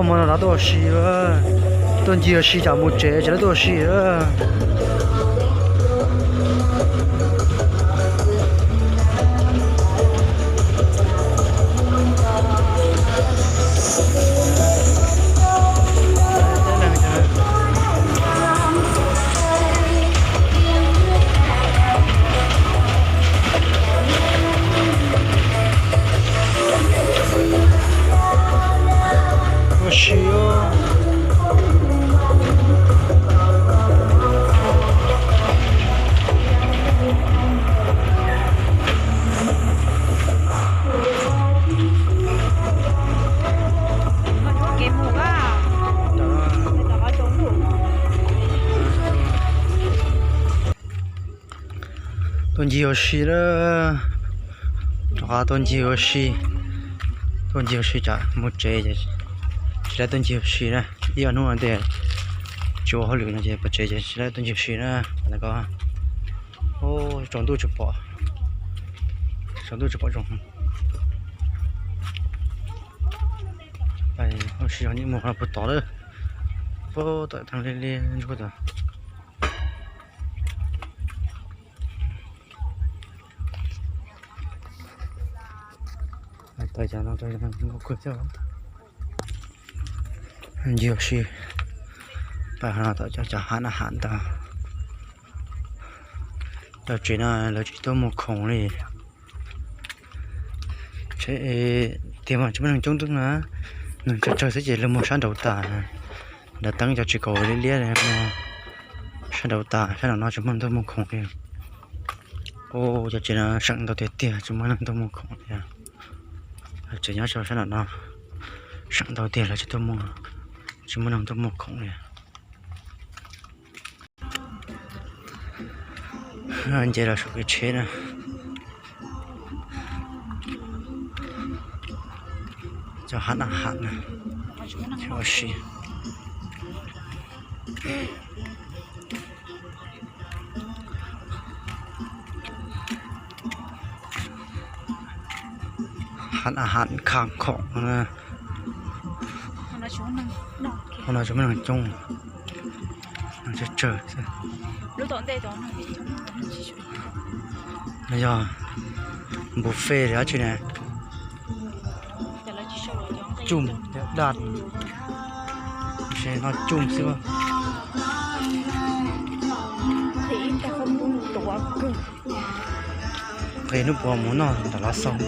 Hmo no lawv tuaj ua si, tuaj ncig ua si tsam mus tsev ces lawv tuaj ua si. Ua si. Tuaj ncig ua si lawm. Rov qab tuaj ncig ua si. Tuaj ncig ua si tsam mus tsev ces tsis tau tuaj ncig ua si na. Ib ob hnub no ces tsis ua hauj lwm no ces pov tsev ces tsis tau tuaj ncig ua si na. Ko, tsaus ntuj tsis pom, tsaus ntuj tsis pom zoo. Ua si yog nim mus puag tod lawm, puag tom thaj liab liab ntsuab tod. Tau cov no, tau cov no, ncig ua si. Pab no tau cov hav na, hav ntawd. Cov tsev no lawv tsis tuaj muag khoom li. Tiag mas tsis muaj neeg coob coob na, neeg tsawg tsawg xwb ces lawv muag sab nraud tas. Nram teeb cov tsev kaus liab liab no sab nraud tas, sab nraud no tsis muaj neeg tuaj muag khoom li. Ua cov tsev no seem ntau tiag tiag tsis muaj neeg tuaj muag khoom li. Tsev nyob rau sab nraud no seem ntau tiag lawv tsis tuaj muag, tsis muaj neeg tuaj muag khoom li. Nce los saum kev tsheb na. Cov hav na, hav na, ua si. Hav na, hav kham khoom na. Qhov no tsis muaj neeg coob, neeg tsawg tsawg xwb. No yog buffet li dab tsi ne? Coj daj, no coj xwb. Nqis hnub puas mus noj nram Lav Xaus.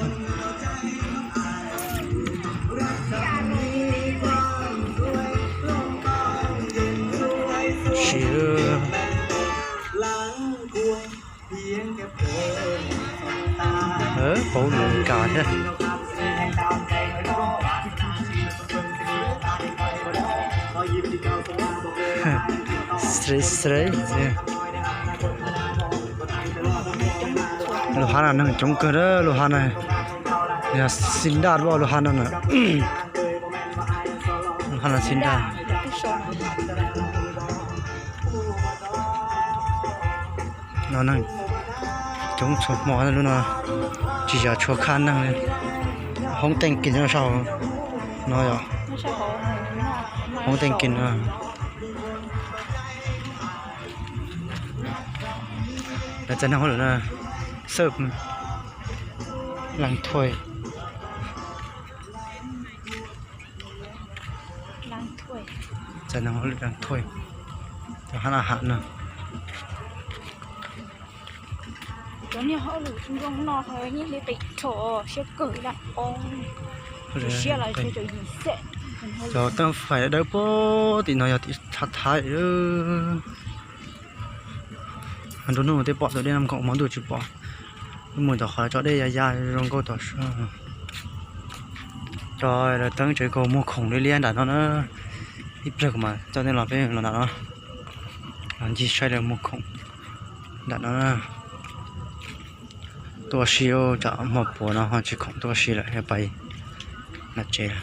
Sis, paub lus Meskas thiab. Lub hav no neeg coob kawg, lub hav no yog xib ntaj, lub hav no na. Lub hav no xib ntaj. No neeg coob txhua hmo, lub no tsis yog tshua khaj neeg li. Hoob teej kis no saum no yog hoob teej kis no. Lawv txais neeg hauj lwm na, xawb, leej thuam. Txais neeg hauj lwm leej thuam. Cov hav na, hav na. Cov niag hauj lwm zoo no nyiaj hli qis rho siab kawg lam o. Siab los yim xees. Cov teeb fais dawb puag tim no yog tim Thaib Thaib. Nruab hnub tej pom tus dej no nkaus, hmo ntuj tsis pom. Wb mus tom qhov tso dej ya ya zoo nkauj tom sab. Cov lawv teeb tsev kaus muag khoom liab liab nram no na. Ib pliag kuv mam coj nej los peb los nram no, los ncig saib lawv muag khoom nram no na. Tuaj ua si, tsam hmo puas no ho tsis khoom tuaj ua si lawm, pais nram tsev.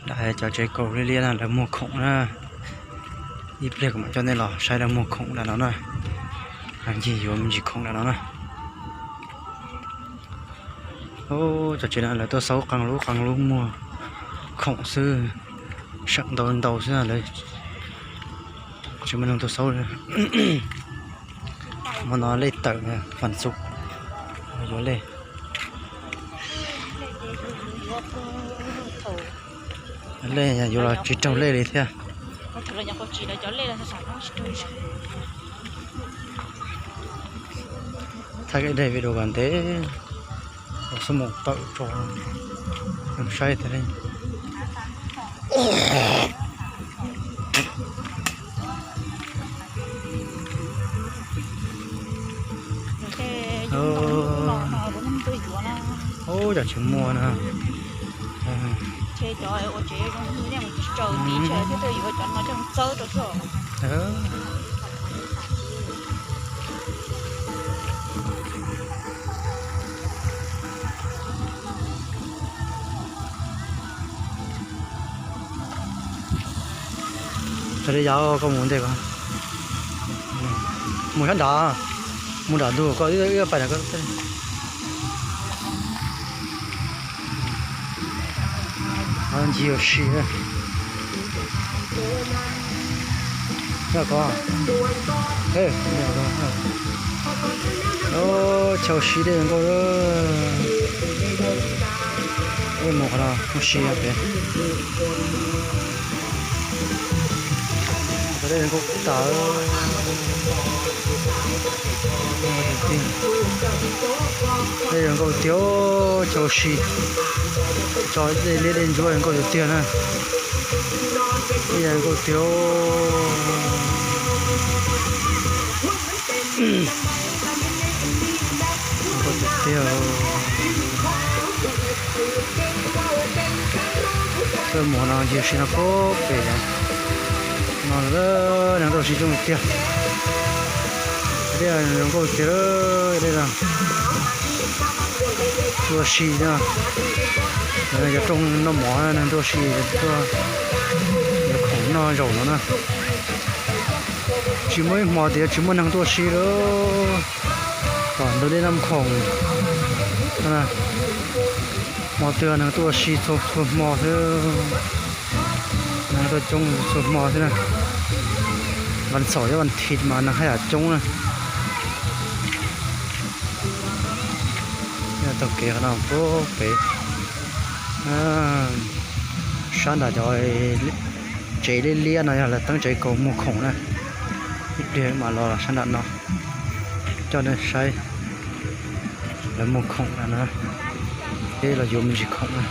Nram cov tsev kaus liab liab no lawv muag khoom na. Ib pliag kuv mam coj nej los saib lawv muag khoom nram no na. Los ncig yuav me ntsis khoom nram no na. Cov tsev no lawv tuaj xaub qee lub qee lub muag khoom xwb, seem ntau ntau xwb lawv tsis muaj neeg tuaj xaub li. Hmo no lej tawm fam xub yuav lej. Lej yuav los tsis raug lej li thiab. Thaij daim video kom ntev, xub mus tawm tso saib tag li. Ub, cov tsis muaj na. Raws li yog koj mus ntej ko, mus sab nrad, mus nram ntug koj wb pais nrad. Ncig ua si. Chaw ua si dej zoo nkauj. Mus qhov no mus si pem. Dej zoo nkauj tas. Dej zoo nkauj tiag, chaw ua si. Tso dej liab dej ntsuab zoo nkauj tiag tiag na. Dej zoo nkauj tiag. Nkauj tiag tiag. Tuaj mus no ncig ua si no puag pem no, neeg tuaj ua si coob tiag. Dej zoo nkauj tiag, dej no tuaj ua si no. Cov rooj noj mov neeg tuaj ua si, tuaj yuav khoom noj zaum no na. Tsis muaj ib hmo tias tsis muaj neeg tuaj ua si li. Tom ntug dej Naj Khoom, hmo twg neeg tuaj ua si txhua txhua hmo xwb. Neeg tuaj coob txhua hmo xwb na. Vas xaum thiab vas thiv mas neeg haj yam coob na. Taug kev qhov no puag pem, sab nram cov tsev liab liab no yog lawv teeb tsev kaus muag khoom na. Ib pliag mam los sab nram no coj nej saib lawv muag khoom na, peb los yuav me ntsis khoom na.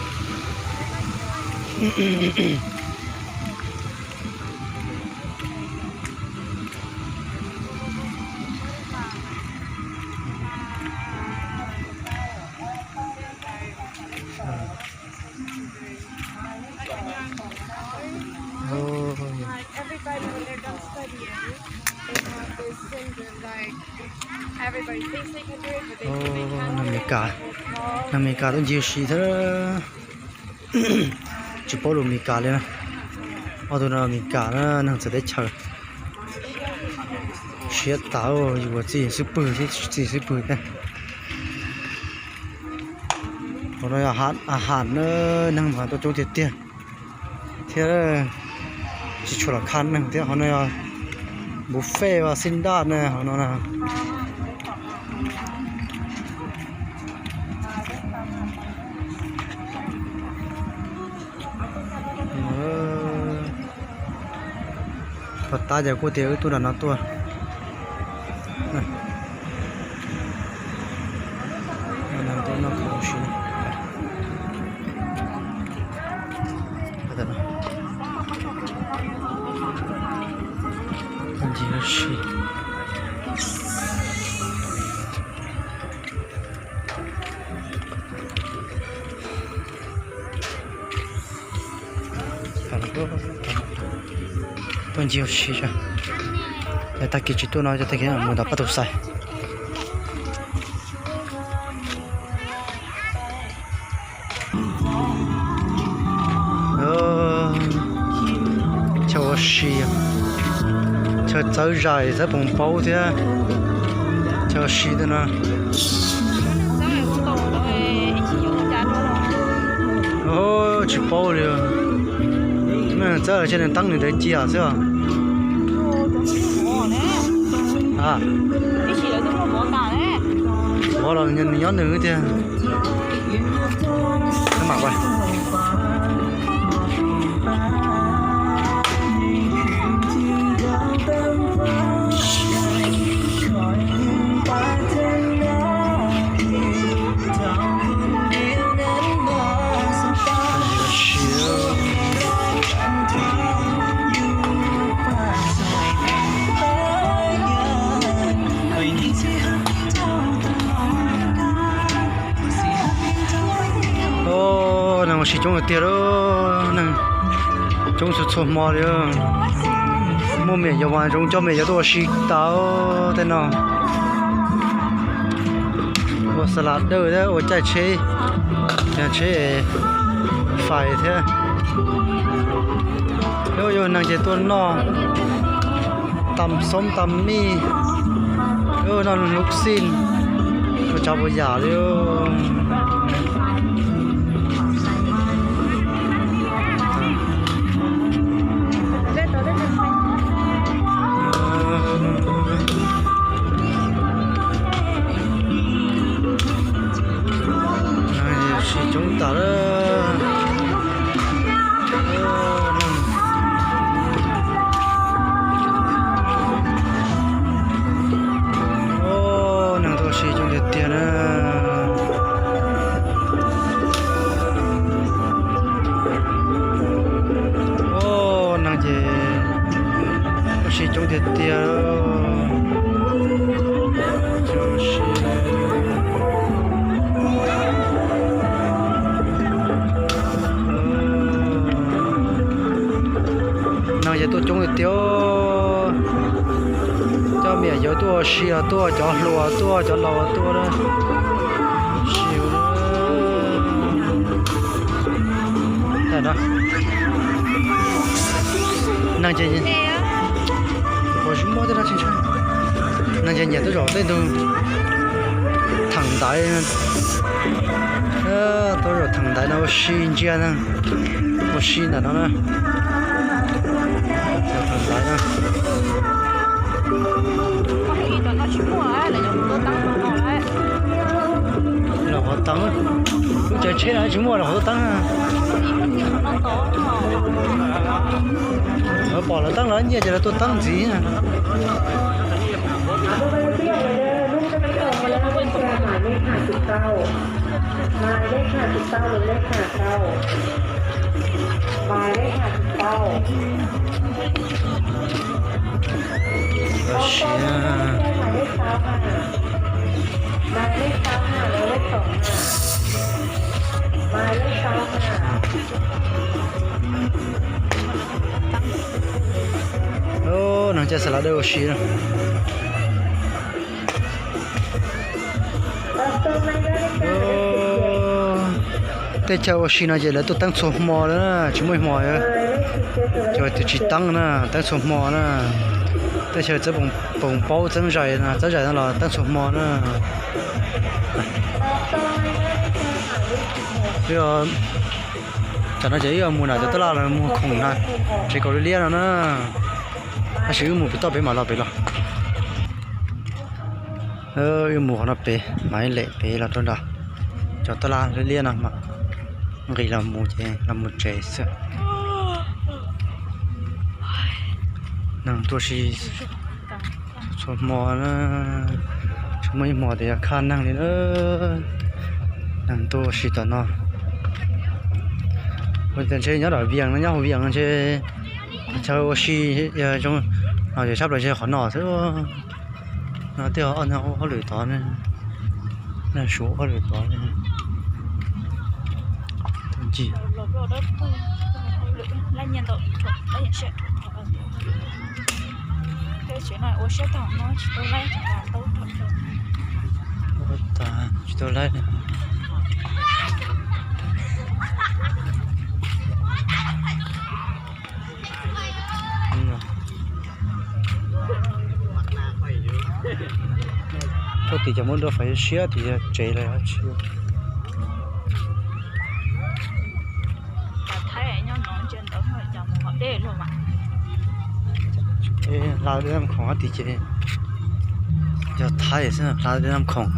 Neeg Meskas, neeg Meskas tuaj ncig ua si thiab. Tsis paub lus Meskas li na. Ob tug no Meskas na, neeg txawv teb chaws. Siab tas, yuav txij xwb pwg, txij xwb pwg thiab. Qhov no yog a has na, neeg mas tuaj coob tiag tiag thiab. Tsis tshua los kha neeg thiab, qhov no yog buffet xib nraj na, qhov no na. Puag ta ces kuj tias wb tuaj nram no tuaj. Tuaj noj khoom ua si. Ncig ua si. Tuaj ncig ua si, tag kis tsis tuaj no, tag kis mus tom Paj Tus Xais. Chaw ua si, chaw txawb zais txawb poos paub thiab. Chaw ua si tej no. Tsis paub li. Txawb ces nws teeb nws ntawd cia xwb. Ua los nws nyob nws tiag. Neeg ua si coob tiag tiag lawm, neeg coob txhua txhua hmo li. Muaj me nyuam yaus mas zoo coj me nyuam yaus tuaj ua si tas tej no. Ua xa las dawj thiab ua caij tsheb, tsheb fais thiab. Yog neeg ces tuaj noj tas xoob tas mij, noj lub xij, ua tsav puas yam li. Sib coob tas lawm. Neeg tuaj ua si coob tiag tiag na. Neeg ces ua si coob tiag tiag. Neeg ces tuaj coob tiag tiag. Coj me nyuam yaus tuaj ua si los tuaj, cov hluas tuaj, cov laus tuaj. Neeg ces, neeg ces nyiam tuaj zaum tej ntug theem ntaiv, tuaj zaum theem ntaiv no ua si ntsia, ua si ntawm no na. Theem ntaiv na. Los qhov teeb, lub cav tsheb no tsis muaj los qhov tuaj teeb. Lawv pom lawv teeb lawv nyiaj ces lawv tuaj teeb ntxiv. Neeg caij xa las dawj ua si. Tej chaw ua si no ces lawv tuaj teeb txhua hmo na, tsis muaj ib hmo cov tsis teeb na, teeb txhua hmo na. Tej chaw txawb poos paub txeeb zais, txeeb zais no los teeb txhua hmo na. Tam no ces wb mus nram cov taj laj los mus khoom na, tsev kaus liab liab no na. Tab sis wb mus pem toj pem mam los pem los. Wb mus qhov no pem mam lem pem los rau nram cov taj laj liab liab no mas nqis los mus ces los mus tsev xwb. Neeg tuaj si txhua hmo na, tsis muaj ib hmo tias yog khaj neeg li na. Neeg tuaj ua si tom no. Ua tias ntshe nyob tom Vias no, nyob hauv Vias no ntshe chaw ua si zoo no ces sab plaws ntshe qhov no xwb. No tej hauj lwm tod, neeg suav hauj lwm tod. Tsis tau laib. Thaum tim cov muab dua fais siab tim tsev lawm tsis. Hla dej Naj Khoom, ob tim ces yog Thaib xwb, hla dej Naj Khoom.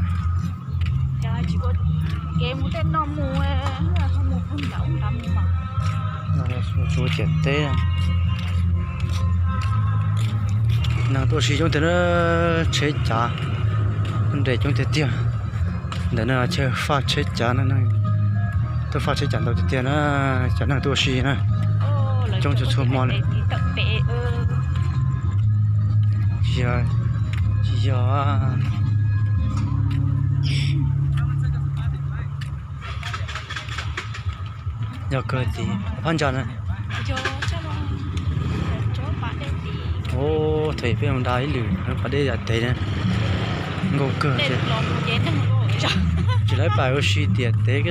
Tsuav ciam teb, neeg tuaj ua si coob tiag, tsheb cav nres coob tiag tiag. Ntawm no chaw faj tsheb cav, tuaj faj tsheb cav ntau tiag tiag na, cov neeg tuaj ua si na, coob txhua txhua hmo li. Tsis yog, tsis yog, yog kawg tid phab ntsa na. Ub, thaum peb mus da ib lwm pas dej yam tes na, nkauj kawg. Tsis laib pais ua si tiam tes,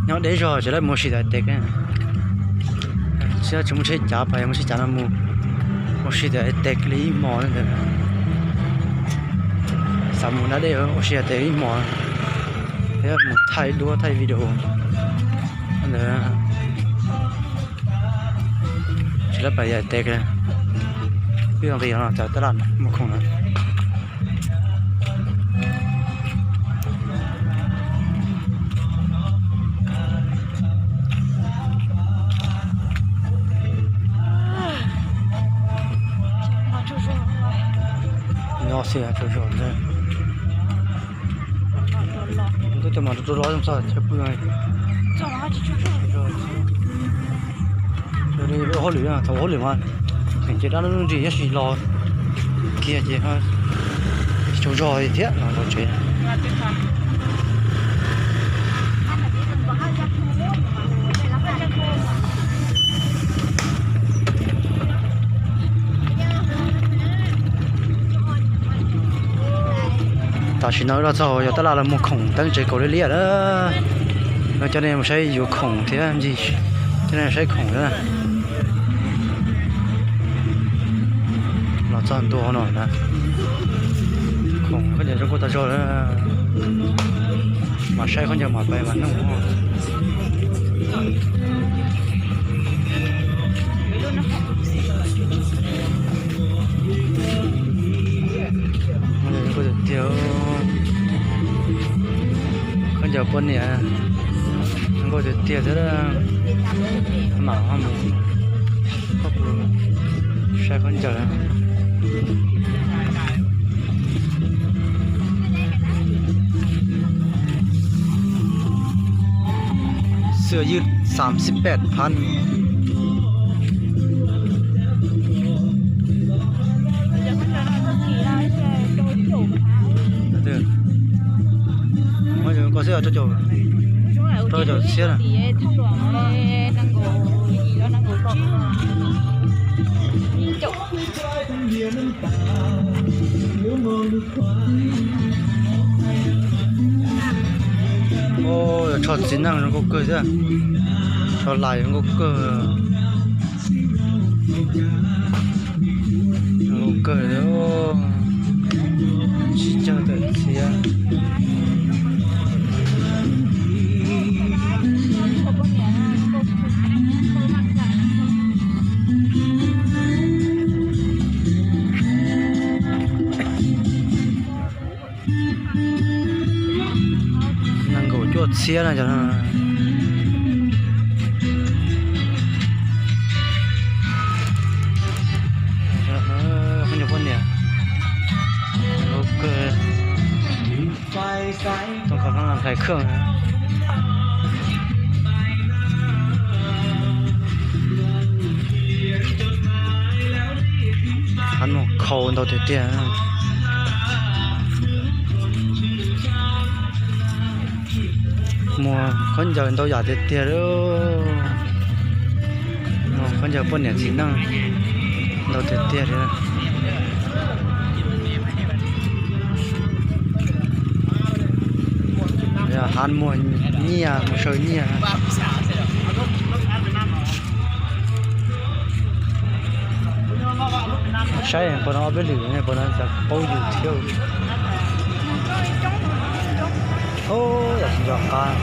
nyob deb zog tsis laib mus ua si tiam tes. Tsis muaj tsheb cav, pais mus tsheb cav no mus ua si tiam tes li ib hmos ntawd. Xav mus da dej ua si tiam tes ib hmos, thiab mus thaij duab thaij video ntawd. Tsis laib pais yam tes, pib nqis no cov tab laj muag khoom na. Nyob xwb tsaug zog ntag. Twb coj mas rau los zoo txog chaw pw. Ua hauj lwm, thaum ua hauj lwm mas tseem cia dab lub ntsis tab sis los kiag ces tsaug zog thiab los tsev. Tam sim no wb los txog yog tab laj los muag khoom teeb tsev kaus liab liab lawm. Coj nej mus saib yuav khoom thiab ncig, coj nej saib khoom thiab. Los txog ntua no na, khoom khaub ncaws zoo nkauj tag zog. Mam saib khaub ncaws mam pais mam noog. Zoo nkauj tiag tiag, khaub ncaws poj niam zoo nkauj tiag tiag thiab. Mam ho mus saib khaub ncaws. Xiv yij xam xiv peb phav. Ko xwb rau caum, rau caum txhiab na. Ub, yog tsho txiv neej zoo nkauj kawg thiab, tsho lais zoo nkauj kawg. Zoo nkauj kawg li, sib cog tawm txiv. Nees nkaum cuaj txhiab na cov no. Poj niam, too kov hlais khaj. Hab muag khau ntau tiag tiag. Muag khaub ncaws ntau yam tiag tiag li. Muag khaub ncaws poj niam txiv neej ntau tiag tiag li. Hab muag nyiaj, muag saw nyiaj. Saib puas no ob peb lwm, puas no xav paub yus thiab. Yam tsis nco qab.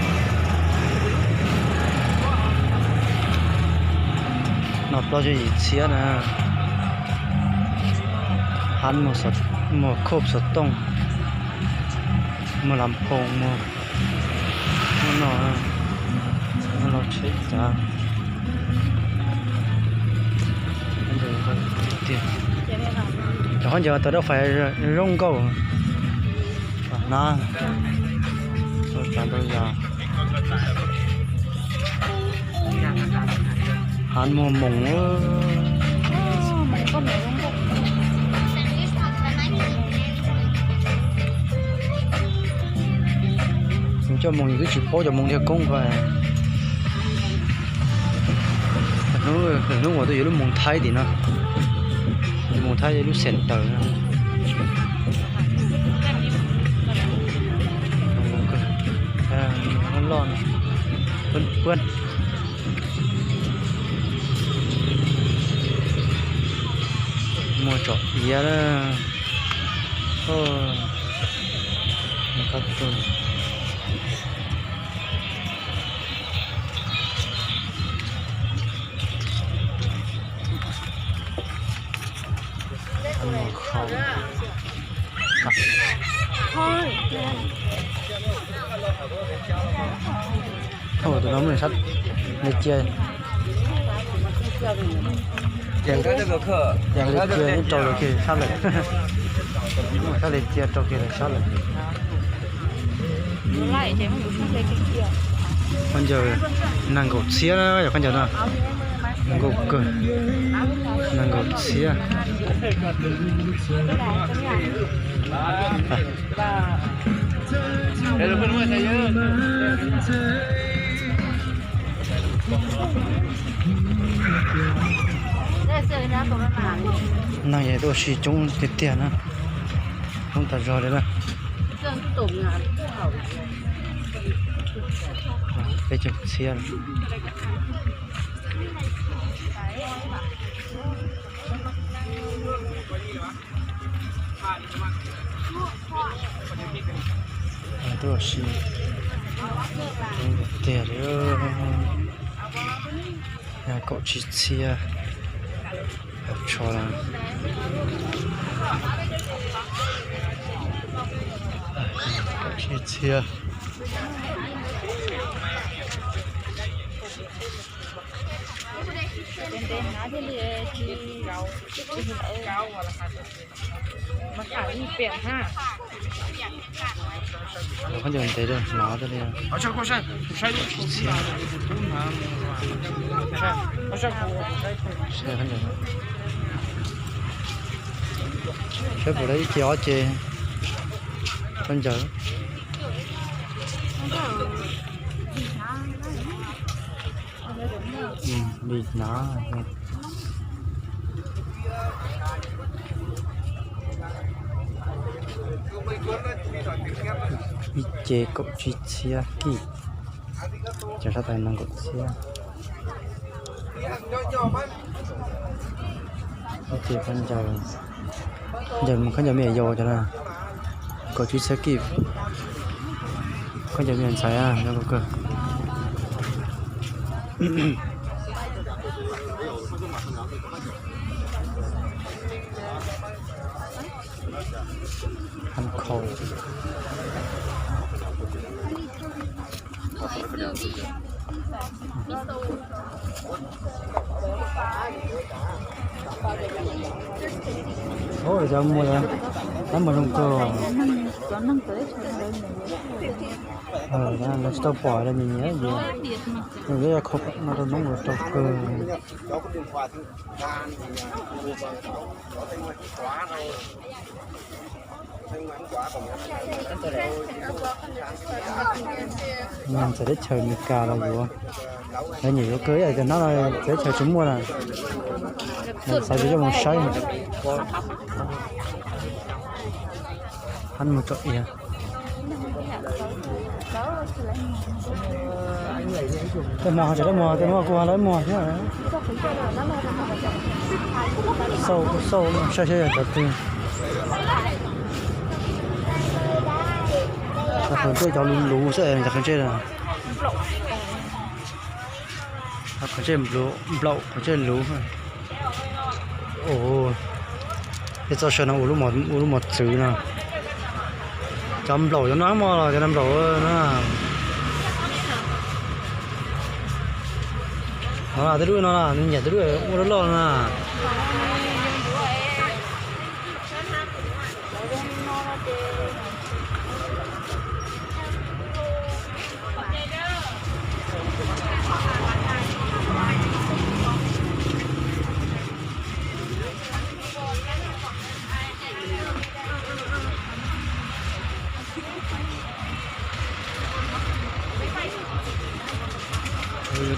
No plaub caug yim txhiab na. Hab muag khob xov tooj, muag lam phoos, muag, muag no, muag los tsheb cav. Cov khaub ncaws tau dab fais zoo nkauj. Hnab, tsav ntau yam. Hab muag moos. Coj moos yus twb tsis paub cov moos dhia koob ko. Hnub uas tuaj yuav lub moos Thaib tim no, moos Thaib lub center no. Loj loj, puab puab. Muag tsom iav. Tus no muaj sab li cia, li cia rau kiag sab lawm. Sab li cia rau kiag lawm sab lawm. Khaub ncaws nees nkaum txhiab na, yog khaub ncaws no. Nees nkaum kawg, nees nkaum txhiab. Neeg yog tuaj ua si coob tiag tiag na, coob tas zog li na. Peb caug txhiab. Tuaj ua si tiag li. Kaum tsib txhiab. Tsho, kaum tsib txhiab. Khaub ncaws ntev, hnov li. Saib puas tau ib ce ob ce khaub ncaws. Li hnov. Ib ce kaum tsib txhiab kij, cov sab tais nees nkaum txhiab. Ib ce khaub ncaws, ncaws mus khaub ncaws me nyuam yaus cov no, kaum tsib txhiab kij. Khaub ncaws me nyuam ntxhais zoo nkauj kawg. Hab khaub. Cov muag, cov muag zoo kawg. Lawv tsis tau pom li, nyiam nyiam. Yog khaub no rau noob ua rau kawg. Txawv teb chaws Amelikas los yuav, lawv nyiam yuav kawg, yog tias hnab no txawv teb chaws tsis muaj na, xav tias coj mus saib. Hab muag tsom iav. Tej muag, tej muag, tej muag kuj lawv muag thiab. Xauj kuj xauj, saib saib yog cov twg. Cov qhov ntsej cov luv luv xwb, cov qhov ntsej na. Qhov ntsej nplaum, qhov ntsej luv. Peb txoj saw no ua lub mos txwv no. Cov nplaum cov no mog los cov nplaum na. No tej lub no nws nyiam tej lub ua loj loj na.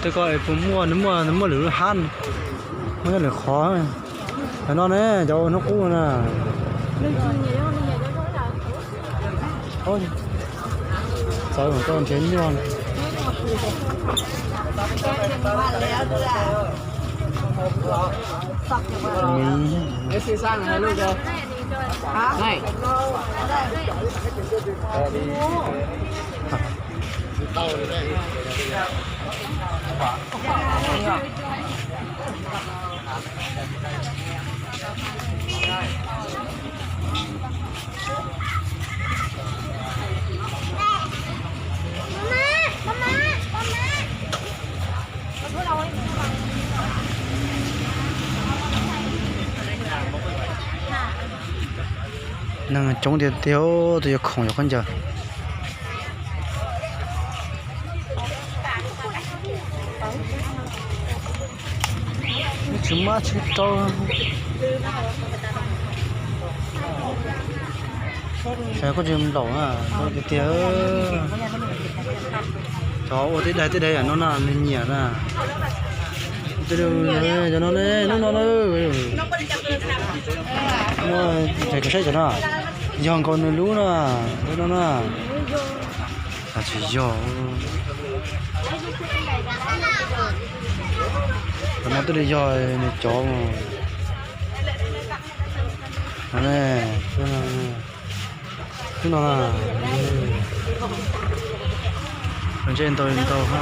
Tej ko es puas muaj, nws muaj, nws muaj lwm lub hab, muaj nyob lwm qhov. Cov no ne, cov ua hnub qub na. Txawv koj nrhiav nyuaj. Neeg coob tiag tiag, tus yuav khoom yuav khaub ncaws. Tsis mab tsis rau. Saib koj tsis nplaum na, tiag tiag. Cov ua tej daig tej daig yam no na nws nyiam na. Cov no ne, lub no na. Muaj, saib cov no, yog nkaus nws lub na, lub no na. Tsis yog. Cov no twb li yog nws cov. Lub no na. Ntsej ntau ntau ha.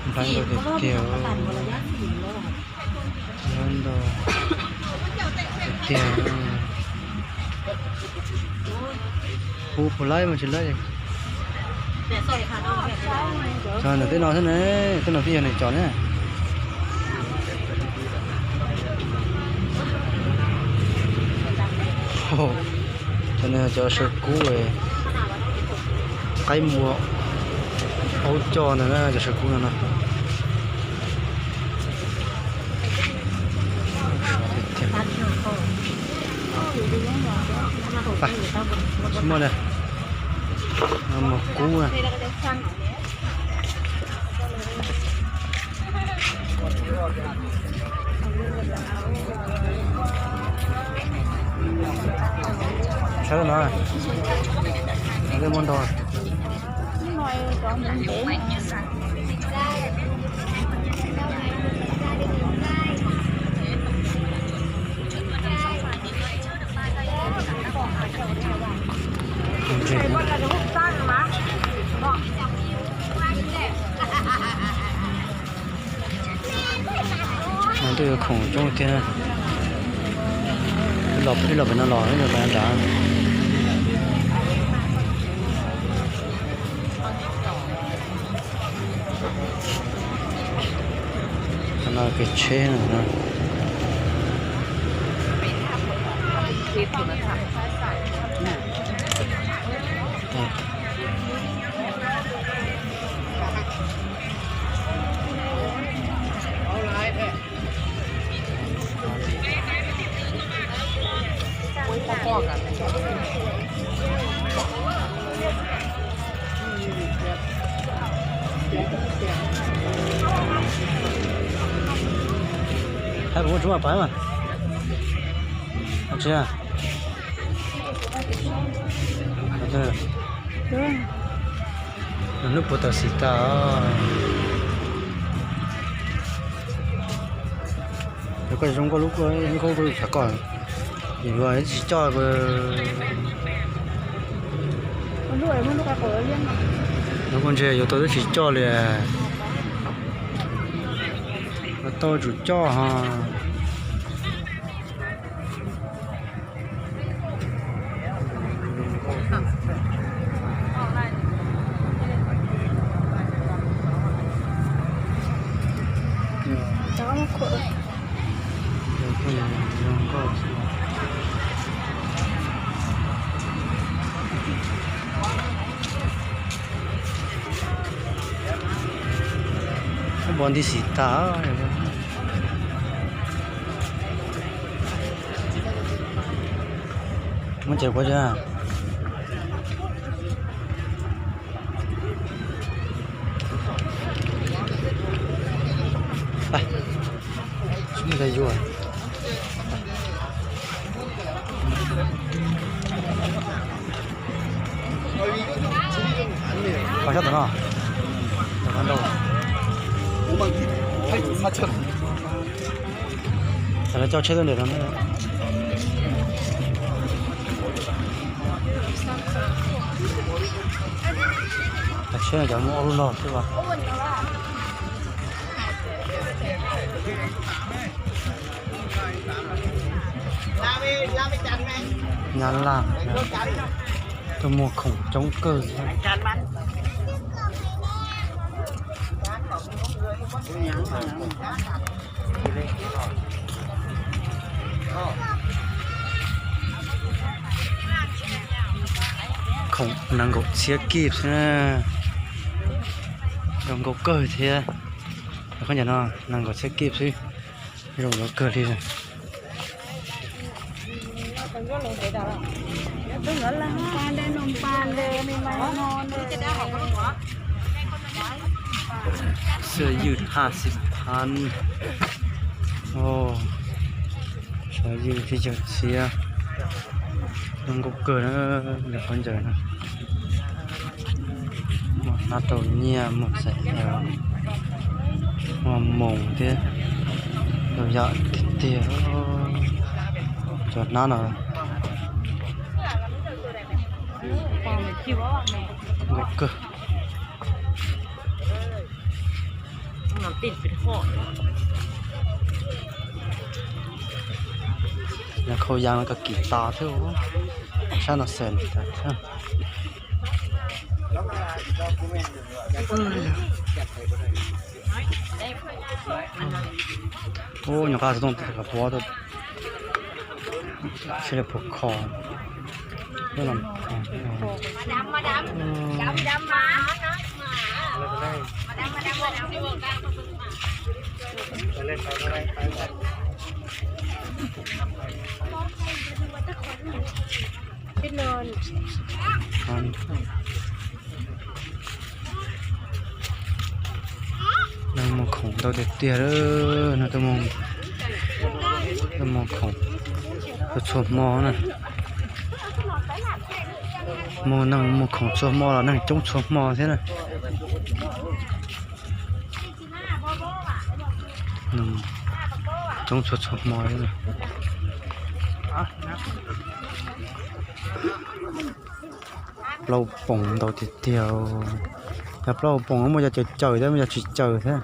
Nplaib ntau tiag tiag. Nplaib ntau tiag tiag. Hu puas laib mas tsis laib. Ntawm tej no xwb ne, tej no twb yog nws cov ne. Cov no cov saw kub, qaib npua, aub coj ntawd na, cov saw kub no no. Tsis muaj li. Mos kub na. Saib no, muaj ntau. No twb khoom coob tiag. Ib los pem no los ib los pem no nrad. Qhov no kev tsheb no. Hais puas muaj tsis muaj pab mas. Tsis. Hnub puag tam sim tas. Yog koj zoo nkauj lub koj, zoo nkauj koj lub tshav koj, yus tsis coj. Nov kuj ntshe yuav tau twb tsis coj li, yuav tau tsum coj ho. Pov nti xim tag. Muab cawv puav tso. Koj sab tom no. Tam lawv coj tsheb tuaj ntawm no. Cov tsheb no cov muaj ob lub log xwb as. Nyab Laj, tuaj muag khoom coob kawg. Khoom nees nkaum txhiab kib xwb na. Zoo nkauj kawg thiab. Qhov ncauj no nees nkaum txhiab kib xwb. Zoo nkauj kawg li. Xiab ywj haj xib phan. Xov ywj tib caug txhiab. Zoo nkauj kawg na, lub qhov ncauj no. Muaj hnab rau nyiaj, muaj xaim, muaj moos thiab. Zoo yam tiag tiag. Cov hnab no nkauj kawg. Yog khau yas no koj kim tas thiab, sab no xees tas thiab. Ub, nyuam qhuav xov tooj tus qhov puav, sib li puas kho. Neeg muag khoom ntau tiag tiag lawm, neeg tuaj muag khoom txhua txhua hmo na. Muag, neeg muag khoom txhua hmo los neeg coob txhua hmo thiab na. Coob txhua txhua hmo li. Plaub poom ntau tiag tiag. Yog plaub poom muaj cov caws caws thiab, muaj cov tsis caws thiab.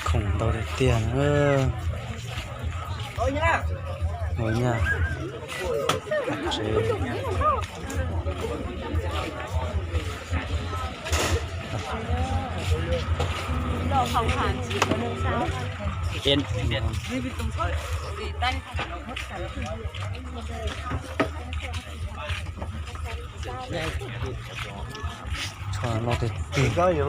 Khoom ntau tiag tiag na. Ua nyaj tsev. Tsho los tiag tiag. Loj.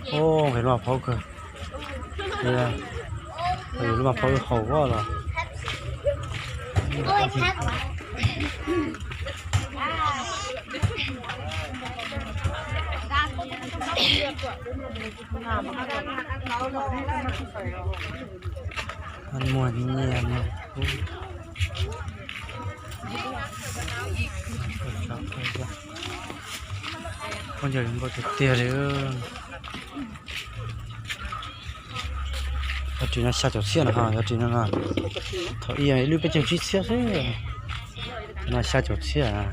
Nqis lub mas phauj kawg. Nqis lub mas phauj haum vaj los. Muag nyiaj no. Pob ncaws zoo nkauj tiag tiag li. Yog ris no xya caum txhiab no, yog ris no no. Thaum ib ib lub peb caug tsib txhiab xwb, no xya caum txhiab.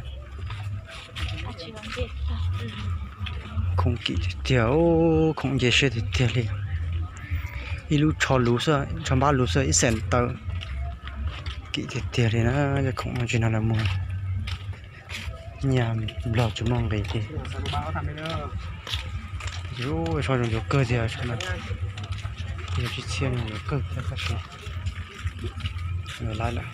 Khoom kim tiag tiag, khoom nce siab tiag tiag li. Ib lub tsho luv xwb, tsho npab luv xwb ib xees tawm. Kim tiag tiag li na, cov khoom no tsis no lawv muag. Nyiaj Nplog tsis muaj nqis li. Yus, tsho zoo yuav kawg tiag, tsho no. Yog tsib txhiab no yuav kawg thiab tab sis lawv laiv lawm.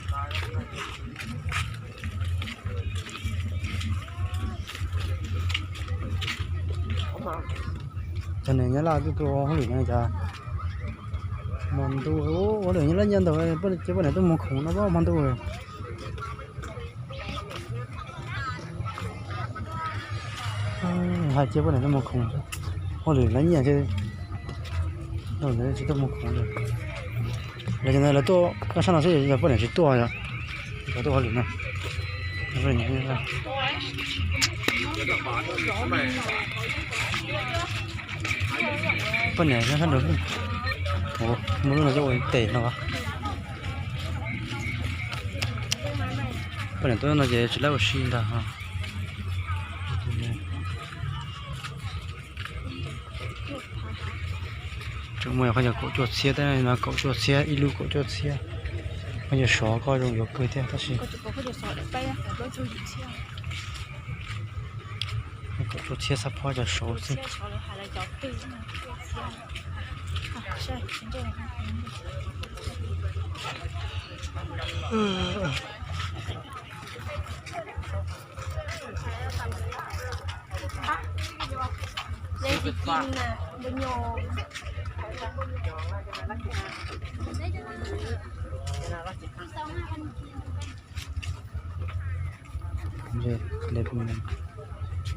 Cov niam nyab laj twb tuaj ua hauj lwm no cas hmo ntuj ua hauj lwm nyob lawm nyiaj ntau, ces poj niam tuaj mus khoom no hmo ntuj. Hais cia poj niam tuaj mus khoom, hauj lwm lawv nyiaj ces tsis tuaj mus khoom li. Lawv cov ntawd lawv tuaj sab no xwb, yog poj niam tsis tuaj, yog tuaj hauj lwm no. Poj niam nyob sab nraud, muaj lub no coj ua tes no. Poj niam tuaj no ces tsis laib ua si ntag. Tseem muaj qhov yog kaum cuaj txhiab, tab no kaum cuaj txhiab, ib lub kaum cuaj txhiab. Qhov yog sov koj zoo yuav kawg thiab tab sis kaum cuaj txhiab xab phob cov saud xwb.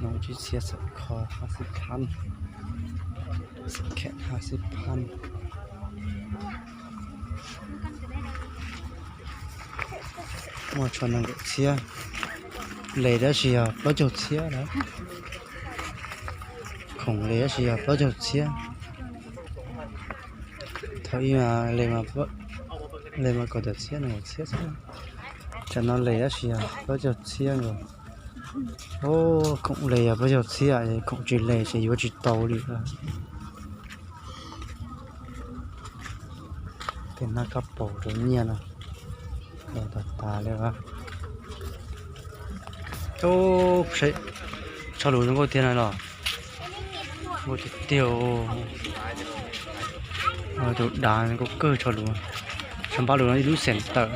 Lub tsib txhiab xab kho hab xib phan, xab khem hab xib phan. Muaj tsho nees nkaum txhiab, les tab sis yog plaub caug txhiab lawm. Khoom les tab sis yog plaub caug txhiab. Thaum ib mas les mas kaum tawm txhiab nees nkaum txhiab xwb. Tsam no les tab sis yog plaub caug txhiab nkaus. Khoom les yog plaub caug txhiab, khoom tsis les ces yuav tsis tau li. Tej nab kab paus rau nyiaj no, los tas tas li. Tsho lus zoo nkauj tiag no los? Nkauj tiag tiag. Tus dav zoo nkauj kawg tsho lus. Tsho npab lus no ib lub xees tawm.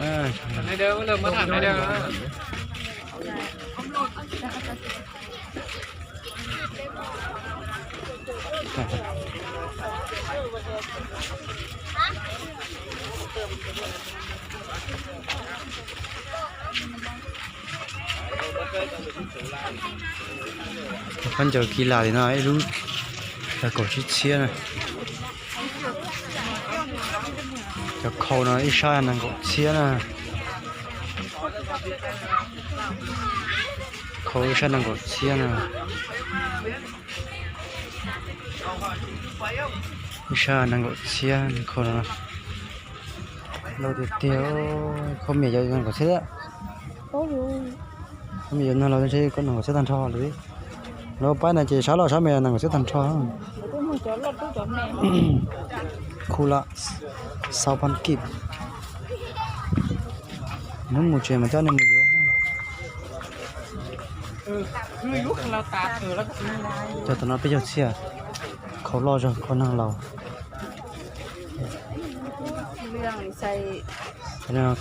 Cov khaub ncaws kis lam tim no ib lub yog kaum tsib txhiab na. Cov khau no ib sab nees nkaum txhiab na. Khau ib sab nees nkaum txhiab na. Ib sab nees nkaum txhiab khau no. Loj tiag tiag, khau miam yog nees nkaum txhiab. Khau miam yog no los ntshe nees nkaum txhiab tag nrho lawm. Lawv paib no ces sab loj sab me nees nkaum xiab tag nrho. Khu laj, xaus pab kib. Hnub mus tsev mas coj nej mus yuav. Cov tom no peb caug txhiab, khau loj zog khau neeg laus.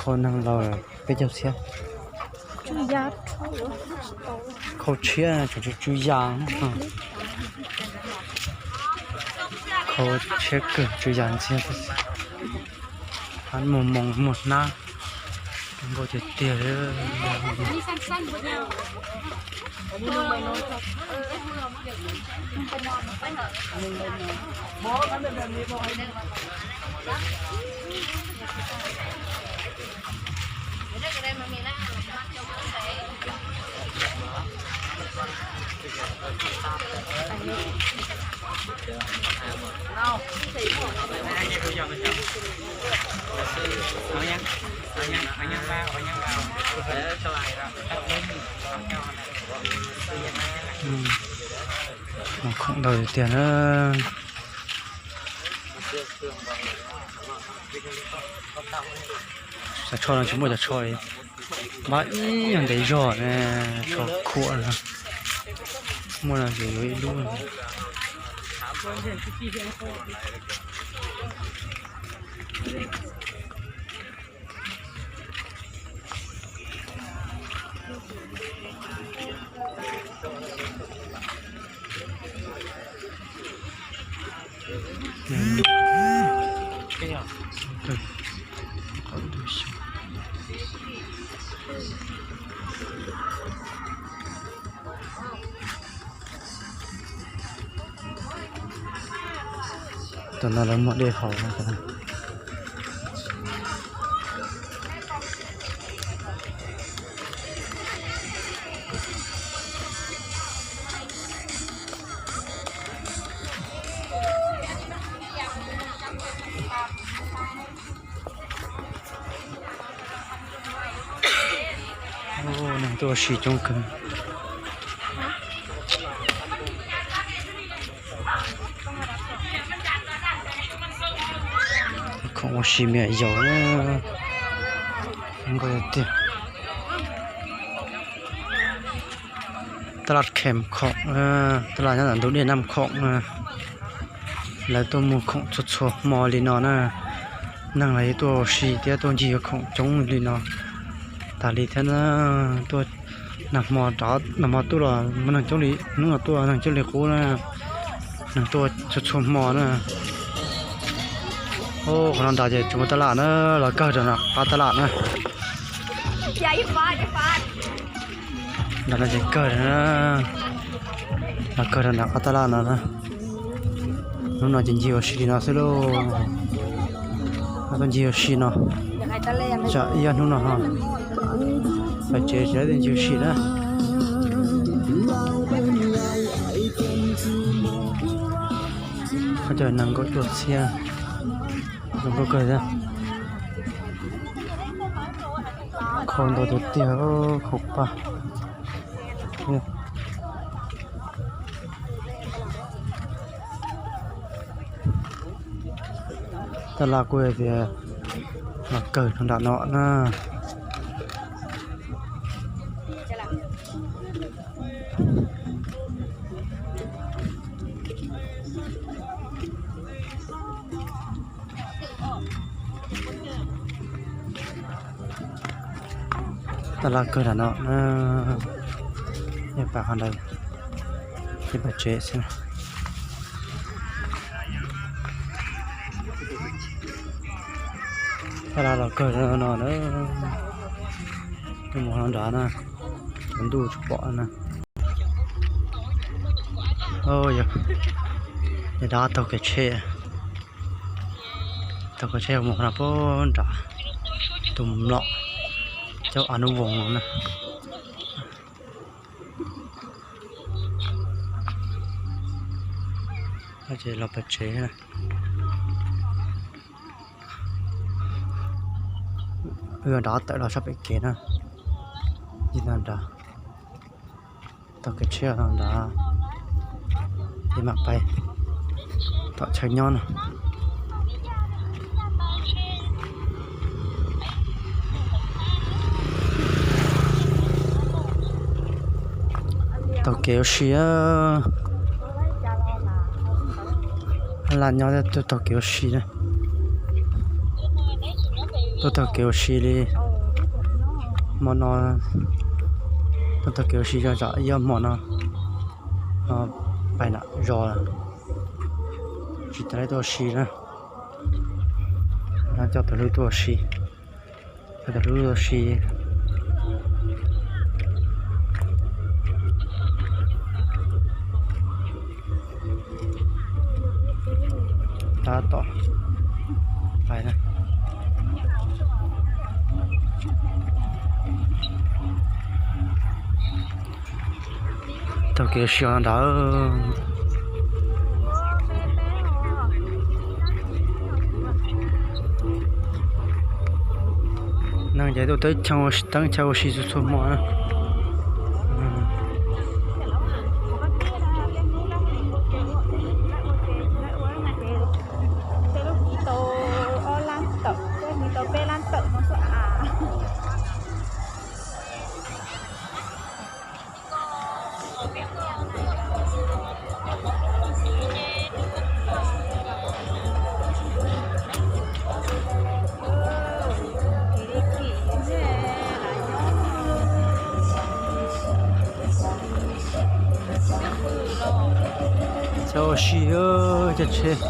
Khau neeg laus peb caug txhiab. Khau tshiab tseem tsw yas. Khau tshiab kawg tsw yas ntxiag. Hab muag moos muag hnab nkaus tiag tiag. Khoom ntau tiag na. Cov tsho no tsis muaj cov tsho li. Npab ib yog ntev zog ne, tsho khuam no. Muaj no ces yuav ib lub. Tam no lawv muaj dej haus no. Neeg tuaj ua si coob kawg. Khoom ua si me nyuam yaus na, zoo nkauj tiag. Taj laj khem khoom, taj laj nyob ntawm ntug dej Naj Khoom na. Lawv tuaj muag khoom txhua txhua hmo li no na. Neeg los yeej tuaj ua si thiab tuaj ncig yuav khoom coob li no tas li thiab na. Tuaj nag hmo, nag hmo tuaj los muaj neeg coob li, hnub no tuaj neeg coob li qub na. Neeg tuaj txhua txhua hmo na. Qhov no nrad ces tsis muaj taj laj na, los kawg rau nram qab taj laj na. Nrad no ces kawg, los kawg rau nram qab taj laj no. Hnub no ces ncig ua si li no xwb lauj. Tuaj ncig ua si no, tsam ib ob hnub no ho pais tsev tsis ncig ua si na. Cov nees nkaum cuaj txhiab, zoo nkauj kawg thiab. Khau ntau tiag tiag, khau paj. Taj laj kuj tias los kawg rau nram no na. Taj laj kawg nram no na, nej pais qhov ntawd, nej pais tsev xwb. Taj laj los kawg no na, mus qhov nrad na, ntuj tsis pom na. Yog dab taug kev tsheb, taug kev tsheb mus qhov no puag nrad, tus mlom cov a nub voos no na. Ces los pem tsev na. Wb nrad tawm los sab pem kev na. Ib no nrad, taug kev tsheb no nrad. Ces mam pais tom chaw nyob no. Taug kev ua si, laj nyob tuaj taug kev ua si na. Tuaj taug kev ua si li hmo no, tuaj taug kev ua si zog zom ib ob hmo no, pais nram zos, tsis tas li tuaj ua si na. No coj tus hlub tuaj ua si, coj tus hlub tuaj ua si. Tab tom pais na. Taug kev ua si nrad. Neeg ces tuaj teeb chaw ua si txhua txhua hmo na. Cov ua si, cov tsheb.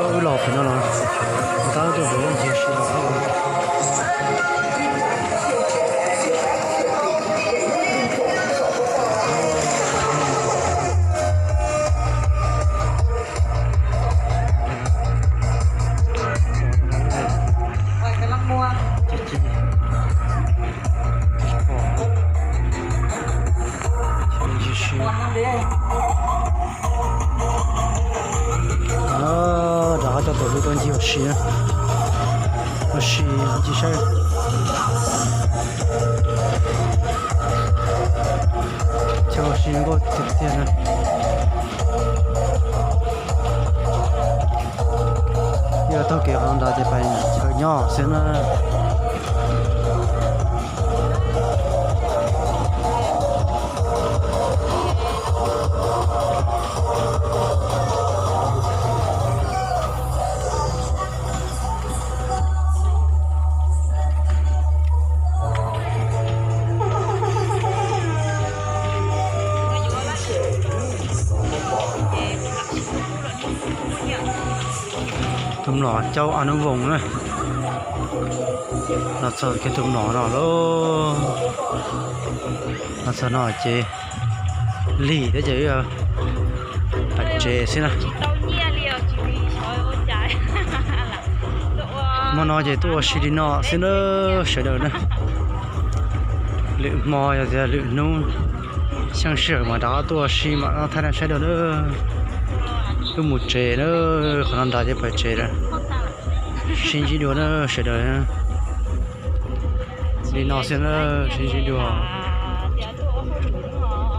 Wb los pem no los tab tuaj pem ncig si los. Rov qab coj tus hlub tuaj ncig ua si na. Ua si ncig saib. Chaw ua si nkauj tiag tiag na. Yog taug kev qhov nrad ces pais chaw nyob xwb na. Tus mlom Cau A Nub Voos na. Los txog kiag tus mlom no lauj. Los txog no ces lig thiab ces pais tsev xwb na. Hmo no ces tuaj ua si li no xwb na sawv daws na. Lwm hmo yog tias lwm hnub Xyeej sij hawm mas rov qab tuaj si mam thaij nej saib dua na. Wb mus tsev na, qhov no nrad ces pais tsev lawm. Sib ntsib dua na sawv daws. Li no xwb na, sib ntsib dua.